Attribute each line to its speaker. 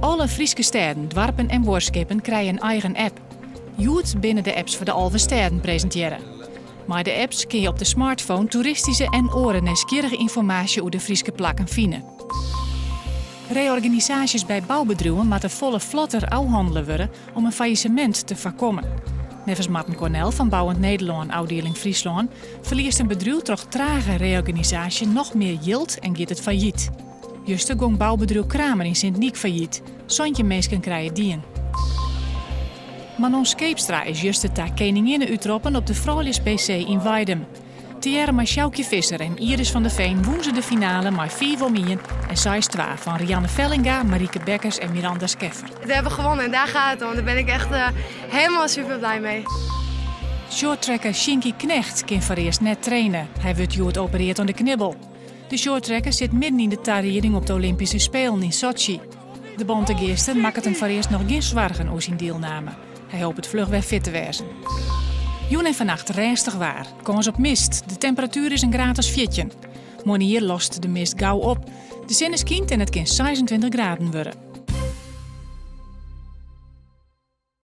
Speaker 1: Alle Fryske stêden, doarpen en buorskippen krije in eigen app. Hjoed binne de apps foar de 11 stêden presintearre. Mei de apps kin je op de smartphone toeristyske en oare nijsgjirrige ynformaasje oer de Fryske plakken fine. Reorganisaasjes by boubedriuwen moatte folle flotter ôfhannele wurde om in fallisemint te foarkommen. Neffens Marten Cornel fan Bouwend Nederlân ôfdieling Fryslân ferliest in bedriuw troch trage reorganisaasje noch mear jild en giet it fallyt. Juster gong boubedriuw Kramer yn Sint Nyk fallyt. 17 minsken krije dien. Manon Scheepstra is juster ta keninginne útroppen op de Frouljus PC yn Weidum. Tegearre mei Sjoukje Visser en Iris van der Veen wûn se de finale mei 5 om 1 en 6-2 fan Rianne Vellinga, Marieke Bekkers en Miranda Skeffer.
Speaker 2: We hebben gewonnen en daar gaat het om. Daar ben ik echt helemaal super blij mee.
Speaker 1: Shorttracker Sjinkie Knegt kin foarearst net traine. Hy wurdt hjoed operearre oan de knibbel. De shorttracker sit midden yn de tarieding op de Olympyske Spelen yn Sotsji. De Bantegeaster makket him foarearst noch gjin soargen oer syn dielname. Hy hopet fluch wer fit te wêzen. Jûn en fannacht rêstich waar. Kâns op mist. De temperatuer is in graad as 14. Moarnier lost de mist gau op. De sinne skynt en it kin 26 graden wurde.